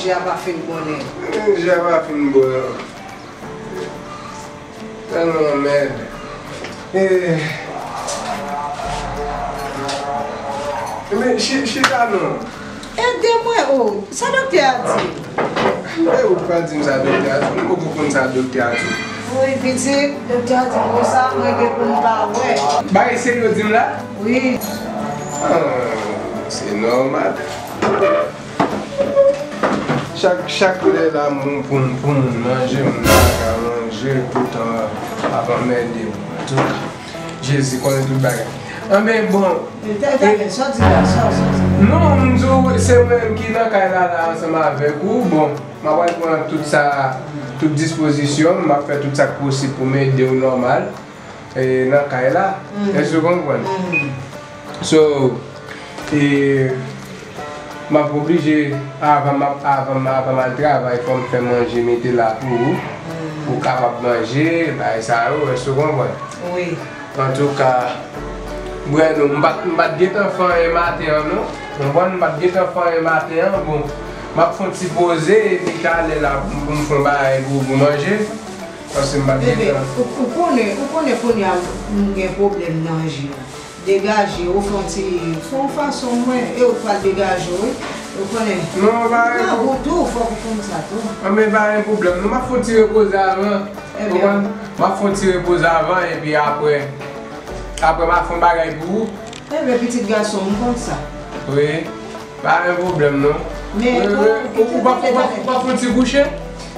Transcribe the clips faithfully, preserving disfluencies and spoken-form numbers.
Je a pa fin bon nèt. Je a pa fin bon non. Tèlman mèd. Eh. Men chi-, chita non. Ede mwen o. Sa doktè a di? E ou k pral di m sa doktè a di? M poko konn sa doktè a di. Wi, pitit, doktè a di m konsa, mwen gen pou m pa wè. Bagay serye w di m la? Wi. Ah, se nòmal. Chak, chak lè la, moun pou m, pou m manje, m pa ka manje, poutan ap anmède m. Antouka, Jezi konnen tout bagay. Anben, bon. Talè, talè, sa w di la, sa, sa, sa. Non, m di w, se mwen menm ki nan kay la, la, ansanm avèk ou. Bon, m ap pral pran tout sa, tout dispozisyon m, m ap fè tout sa k posib pou m ede w nòmal, e, nan kay la. Èske w konprann? So, e, m ap oblije, avan m ap, avan m, avan m al travay, fò m fè manje, mete la pou ou, pou w kapab manje, bagay sa yo, èske w konprann? Wi. Antouka, Breno, m pa t, m pa t gentan fè anyen maten an, non. Ou konprann, m pa t gentan fè anyen maten an, bon, m ap fè yon ti poze, epi talè la, pou m fè yon bagay pou, pou manje, paske m pa t gentan. Bebe, ou, ou konnen, ou konnen kounye a, m gen pwoblèm nan je a. Degaje, ou fè yon ti, fè yon fason mwen, e ou pral degaje w, wi. Ou konnen. Non, pa nan gou tou, fòk ou konn sa tou. Anben, pa gen pwoblèm, non, m ap fè yon ti repoze avan. Ou konprann? M ap fè yon ti repoze avan, epi apre, apre m ap fè yon bagay pou ou. Enben, pitit gason m, m konn sa. Wi. Pa gen pwoblèm, non. Men, ou, ou, ou pa, ou pa, ou pa fè yon ti kouche?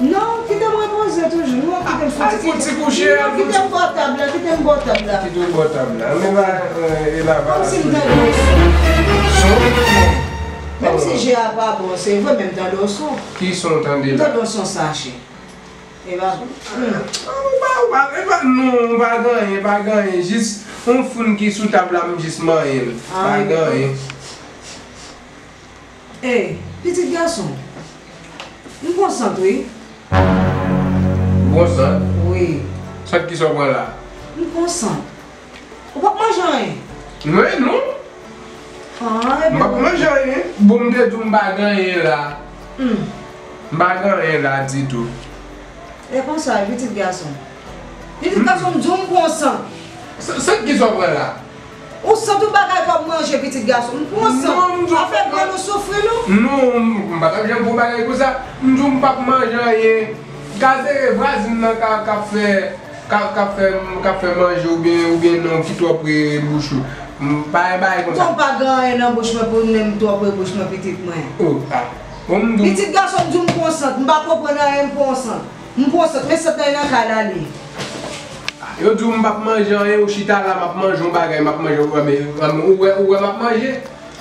Non, kite m repoze toujou. Non, kite m fè yon ti kouche. Non, kite m bò tab la, kite m bò tab la. Kite w bò tab la. Men pa, e la pa. Kòmsi m tande yon son. Son? Menm si je a pa bon, se vre, men m tande yon son. Ki son w tande la? M tande yon son sache. E pa bon. Ou pa, ou pa, e pa, non, ou pa gen anyen, pa gen anyen. Jis yon foun ki sou tab la, m jis manyen l. Pa gen anyen. Ey, pitit gason, m pran sant wi. Ou pran sant? Wi. Sant kisa w pran la? M pran sant. Ou p ap manje anyen? Mwen, non. Ah, m p ap manje anyen. Bon, m te di w m pa gen anyen la. M pa gen anyen la ditou. E konsa, pitit gason. Pitit gason, m di w m pran sant. Sant kisa w pran la? Ou sant ou bagay kòm manje, pitit gason. M pran sant. Non, m di w. Afè grann ou soufri nou? Non, m pa t ap janm fè yon bagay konsa. M di w m p ap manje anyen. Ka se vwazin nan ka, k ap fè, k ap, k ap fè, k ap fè manje oubyen, oubyen non ki twò pre bouch ou. M pa gen bagay konsa. Bon, m pa gen anyen nan bouch mwen pou menm twò pre bouch mwen, pitit mwen. Oh, ah. Bon, m di w. Pitit gason, m di w m pran sant. M pa konprann anyen, m pran sant. M pran sant, men sant nan nan kay la li. Yo di w m p ap manje anyen, ou chita la, m ap manje yon bagay, m ap manje, ou wè, ou wè, ou wè m ap manje?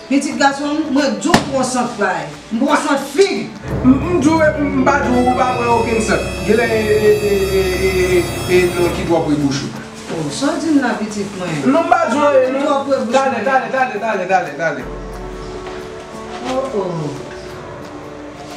Pitit gason, mwen di w m pran sant pay. M pran sant fig. M, m di w, m pa di w ou pa pran okenn sant. Genlè e, e, e, non ki twò pre bouch ou. Oh, sa w di m la, pitit mwen? Non, m pa di w anyen, non. Twò pre bouch mwen. Talè, talè, talè, talè, talè, talè. Oh, oh.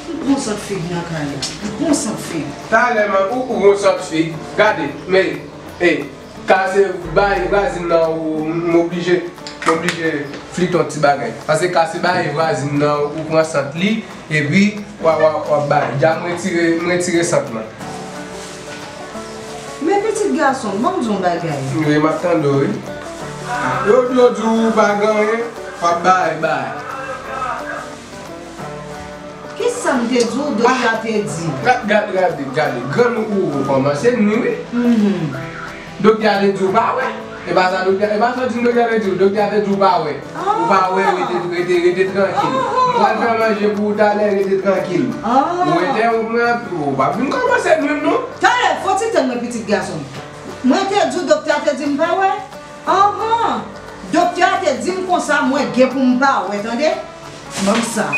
M pran sant fig nan kay la. M pran sant fig. Talè, man, ou, ou pran sant fig. Gade, men, ey, ka se bay vwazin nan ou, m oblije, m oblije flit yon ti bagay. Paske ka se bay vwazin nan ou pran sant li, epi w a, w a, w ap bay. Dja m retire, m retire sant lan. Men pitit gason, ban m di w yon bagay. Wi, m ap tande w, wi. Yo, yo di w pa gen anyen, w ap bay, bay. Kisa m te di w, doktè a te di? Gad, gad, gade, gade. Grann ou, ou kòmanse nwi, wi. Doktè a te di w pa wè. E pa sa doktè, e pa sa w di m doktè a te di w. Doktè a te di w pa wè. Ou pa wè, rete, rete, rete trankil. M pral fè manje pou ou talè, rete trankil. Ou entèwonp mwen anpil, ou pa vin kòmanse nwi m non. Talè, fò ti tann mwen pitit gason m. Mwen te di w doktè a te di m pa wè. Anhan! Doktè a te di m konsa, mwen gen pou m pa wè, tande? Ban m sa.